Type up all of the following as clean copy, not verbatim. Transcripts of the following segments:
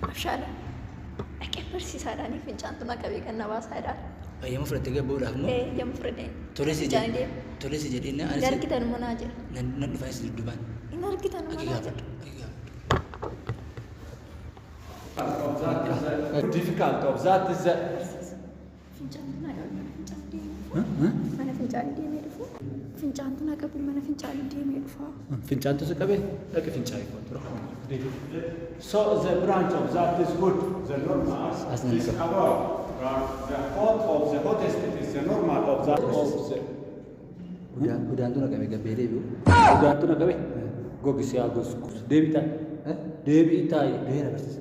Abshaala. Dhaqee barsiisaadhaan fincaantu na qabee kan na baasaadhaan. Eeyyama fudhattee gad ba'uudhaaf immoo Eeyyama fudhadheen. tole si Fincaan jedhe. deema. Tole si jedhee Hin anis argitan manaa jedhe. nan dhufa si dudduubaan. Hin argitan Dhaqii manaa jedhe. gaafadhu. Dhaqii gaafadhu. Of that is the difficult of that is the Fincaantu na qabee mana fincaan deemee dhufa. Mana fincaan deemee dhufu. Fincaantu na qabee mana fincaan deemee dhufa. Fincaantu si qabee dhaqi fincaa'ii kootu. So the branch of that is good. The normal is above. The hot of the hottest is the normal of that of the. Udaantu na qabee gabbee deebi'u. Udaantu na qabee gogisi haa gosu. Deebii taa'i. Deebii taa'i. Du'eera barsiisa.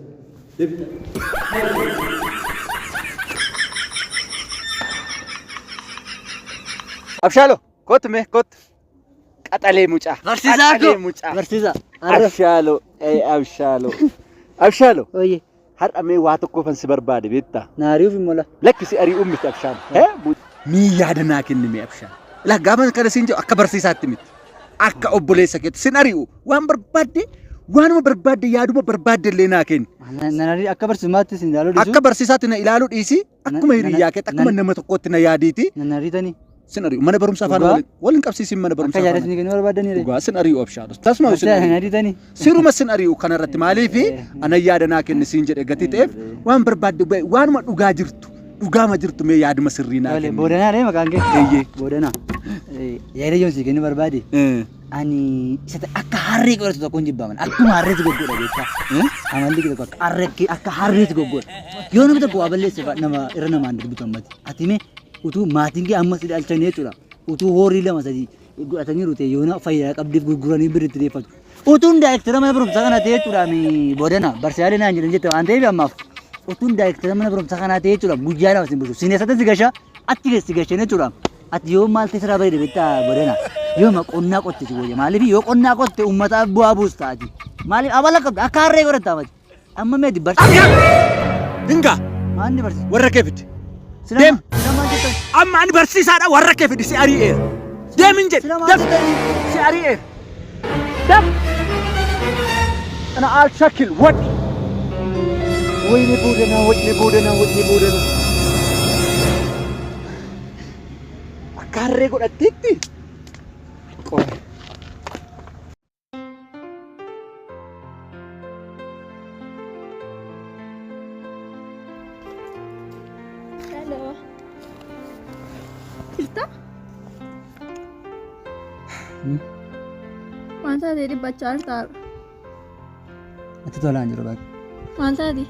Deebii taa'i. Abshaalo kottu mee kottu. Qaxalee mucaa. Barsiisaa koo. Qaxalee mucaa. Barsiisaa. Abshaalo. Abshaalo. Abshaalo. Oye. Har'a mee waa tokkoofan si barbaade beektaa? Na ari'uuf hin mola. Lakki si ari'uun miti abshaalo. Mii yaada naa kenni mee abshaalo. Laa gaafa kana siin jedhu akka barsiisaatti miti. Akka obboleessa keetti sin ari'u waan barbaadde waanuma barbaadde yaaduma barbaadde illee naa kenni. Nan ari'u akka barsiisumaatti sin ilaaluu dhiisu. Akka barsiisaatti na ilaaluu dhiisi akkuma hiriyaa keetti akkuma nama tokkootti na yaadiiti. Nan ariitanii. Sin ari'u mana barumsaa faana Dhugaa? waliin qabsiisin mana Akka barumsaa yaada faana. isin kennuu barbaadanii Dhugaa sin ari'u abshaalo. Tasuma sin Barsiisaa nan ari'u. ariitanii. Siruma sin ari'u kanarratti maaliif ana yaada naa kenni siin jedhe gatii ta'eef waan barbaadde waanuma dhugaa jirtu dhugaama jirtu mee yaaduma sirrii naa Tole kenni. boodanaa ree maqaan kee? Eeyyee. Boodanaa. Yaada ijoon sii kennuu barbaade. Ani isa akka harree godhatu tokkoon jibbaman akkuma harreetti goggoodha beektaa. Amalli kee tokko akka harree akka harreetti goggoodha. Yoo namni tokko waa balleesse nama irra namaan darbitu ammati. Ati mee utuu maatiin kee ammas ilaalchanii jechuudha. Utuu horii lama sadii godhataniiru ta'e yoona fayyaa qabdiif gurguranii birritti deeffatu. Utuun daayirektara mana barumsaa kana ta'e jechuudha boodana barsiisaalee naan jedhan jette waan ta'eef ammaaf. Utuun daayirektara mana barumsaa kanaa ta'e jechuudha guyyaa lama sin bulchu. Sineessatti si gashaa achi keessa si gasheen jechuudha. Ati yoo maal ta'e sirraa bareeda beektaa boodana. Yoo ma qonnaa qotte si wayya maaliif yoo qonnaa qotte uummataaf bu'aa buusta ati. Maaliif amala qabda akka harree godhatta amati. Amma meeti barsiisa. Hingaa Maanni barsiisa? warra kee fidi. Deem. Sila maal jettan? Amma ani barsiisaadha warra kee fidi si ari'eera. Deem hin jedhe. Sila maal Deem. jettanii? Si ari'eera. Deem. Ana al shakil wadhi. Wayne boodanaa wayne boodanaa wayne boodanaa. Akka harree godhatteetti. Qola. Hello. Jirta? Maal taatee dhiphachaa jirta har'a? Natti tolaan jiru baqa. Maal taate?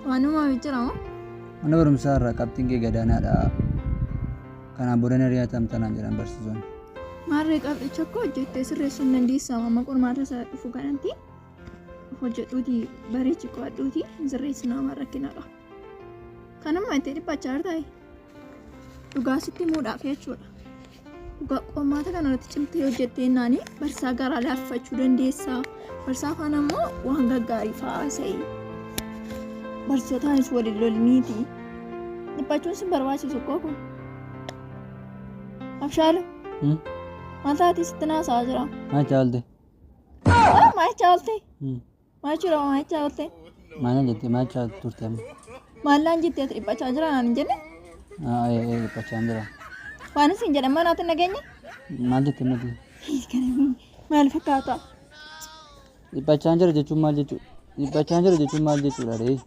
Waan uumaame jira moo? Mana barumsaa irraa qabxiin kee gadaanaadha. Kanaan booda ni ari'atamta naan jedhan barsiisonni. Maarree qabxicha koo hojjettee sirreessuu hin dandeessaa amma qormaata isa dhufu kanatti hojjedhuuti bareechi qo'adhuuti sirreessinaa waan rakkina qaba. Kanuma itti dhiphachaa jirtaa? Dhugaa sitti himuudhaaf jechuudha. Dhugaa qormaata kana irratti cimtee hojjettee naani barsiisaa garaa laaffachuu dandeessaa. Barsiisaa faana immoo waan gaggaarii fa'aa haasa'i. Barsiisotaanis waliin lolniiti. Dhiphachuun sin barbaachisu koo kun. Abshaala. Maal taatee sitti naasaa jira? Maal caalte? Maal caalte? Maal jira maal caalte? Maal jettee maal caalte turte amma? Maal naan jettee ati dhiphachaa jira naan hin jenne? Dhiphachaa jira. Waan isin jedhan manaatti nageenye? Maal jette mati? Maal fakkaata? Dhiphachaa jira jechuun maal jechuudha? Dhiphachaa jira jechuun maal jechuudha ree?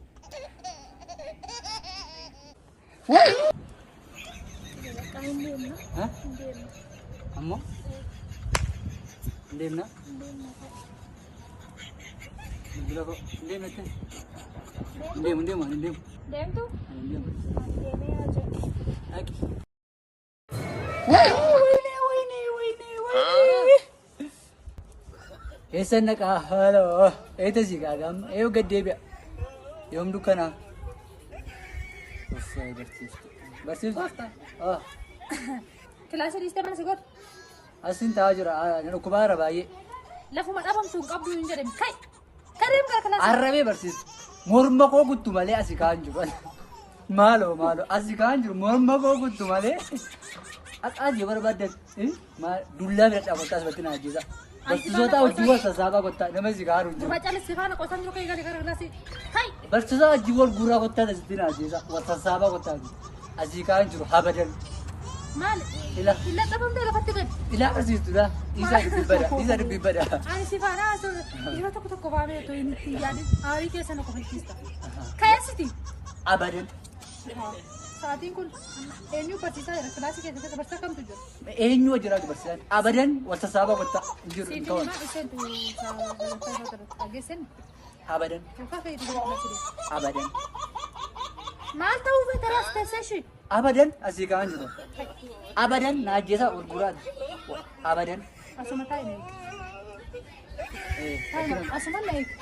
Ammoo? Hin deemna? Bilbila koo hin deemna jettee? Hin deemu hin deemu ani hin deemu. Deemtu? Ani hin deemu. Deemee haa jedhu. Dhaqi. Eessa naqaa haaloo eessa si gaagaama eeyyuu gad deebi'a yoom dukkanaa. Uffee barsiiftu. Barsiiftu. Ah Kilaasii dhiistee mana si godhu. asin taa'aa jira na dhukkubaa jira baay'ee. Lafuma dhabamtu hin qabdu hin jedhame. Kai! Kareem gara kilaasii. Arrabee barsiistu. Morma koo guttu malee asi kaan jiru. Maaloo maaloo asi kaan jiru morma koo guttu malee. Akka as yoo barbaaddan dullaa bira dhaabataa asirratti na ajjeesa. Barsiisota wajjin wal sassaabaa kottaa nama si kaaru hin jiru. Gurbaa caalli si faana qoosaan jiru ka'ii gali gara kilaasii. Ka'i. Barsiisota wajjin wal guuraa kottaa asitti na ajjeesa. Wal sassaabaa kottaa asii kaan jiru habadan. Maal? Ila. Illa dhabamtee lafatti gadi. Ilaa barsiistudha. Dhiisaa dubbii bada. Dhiisaa dubbii bada. Ani si faana haasa'u yeroo tokko tokko baamee otoo hin itti yaadin aarii keessa na kofalchiista. Ka'eessiti. Abadan. Sa'aatiin kun eenyu barsiisaa jira? Kilaasii keessatti barsiisaa kamtu jira? Eenyu jiraatu barsiisaan? Abadan wal sassaabaa kottaa hin jiru hin Siif ta'an. himaa isheen dhageessin Abadan. yookaan fayyadu jira kilaasii keessa. Abadan. Maal ta'uu feete raas teessee ishee? Abadan asii kaan jiru. Abadan na ajjeesaa wal guuraa. Abadan. Asuma taa'e na eegi. Taa'e asuma na eegi.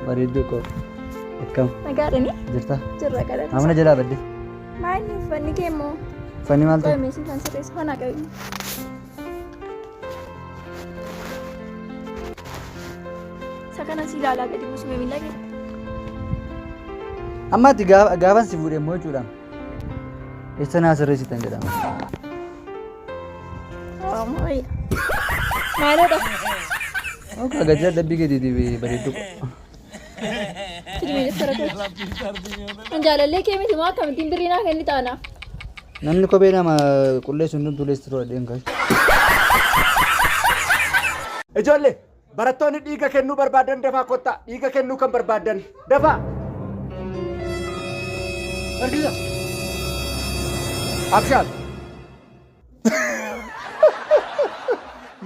Bareedduu koo. Akkam Nagaadhani? jirta? Jirra galata. Amana jalaa badde. Maal uffanni kee immoo? Uffanni maal ta'e? Qo'amee siifan sirreessa fanaa qabi. Isa kana si ilaalaa gadi buusume miila kee. Amma ati gaafan si fuudhe immoo jechuudha. Eessa naa sirreessitan jedhama. Oromoo Maaloodha. Oka gajja dabbii keetiitiif bareedduu koo. Fidimee daftara koo. Kan jaalallee kee miti moo akkamittiin birrii naa kenni taanaaf? Namni kophee nama qulleessu hundumtuu leestiroo dhadheen kaasu. Ijoollee barattoonni dhiiga kennuu barbaadan dafaa kottaa. Dhiiga kennuu kan barbaadan dafaa. Barsiisa. Abshaal.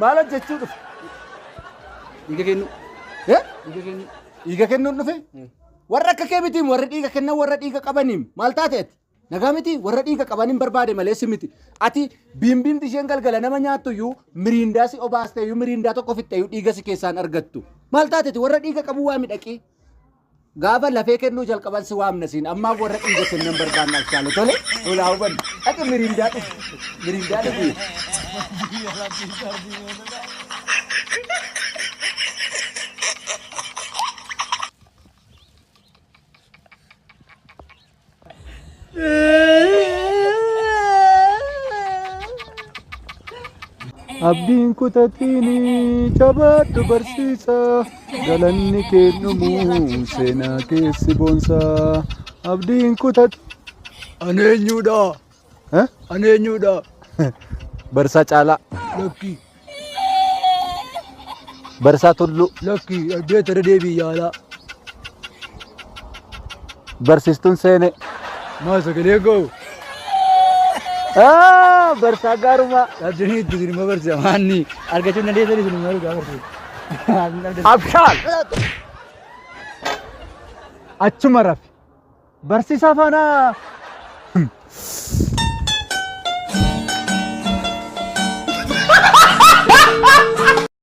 Maal hojjechuu dhufe? Dhiiga kennu. Eh? Dhiiga kennu. Dhiiga kennuun dhufe? Warra akka kee mitiim warri dhiiga kennan warra dhiiga qabaniim maal taate ati? Nagaa miti warra dhiiga qabaniin barbaade malee si miti. Ati biimbiimti isheen galgala nama nyaattu iyyuu miriindaa si obaaste iyyuu miriindaa tokko fixxe iyyuu dhiiga si keessaan argattu. Maal taate ati warra dhiiga qabu waami dhaqii. Gaafa lafee kennuu jalqaban si waamna siin ammaa warra dhiiga kennan barbaanna abshaalo tole olaa hubannu. Dhaqi miriindaa dhugi. Miriindaa dhugi. Abdiin kutatiini jabaadhu barsiisa galanni kee dhumuu seenaa keessi boonsa abdiin kutat. Ani eenyudha? Eh? Ani eenyudha? Barsaa Caalaa. Lakki. Barsaa Tulluu. Lakki addee tara deebii yaalaa. Barsiistuun Seenee. Maa sagalee ga'u? Ah, Barsaa Gaarumaa. Dhabdanii itti isin immoo barsiisa maanni argachuu hin dandeessan isin immoo dhugaa barsiisa. Abshaal. Achuma rafi. Barsiisaa faana.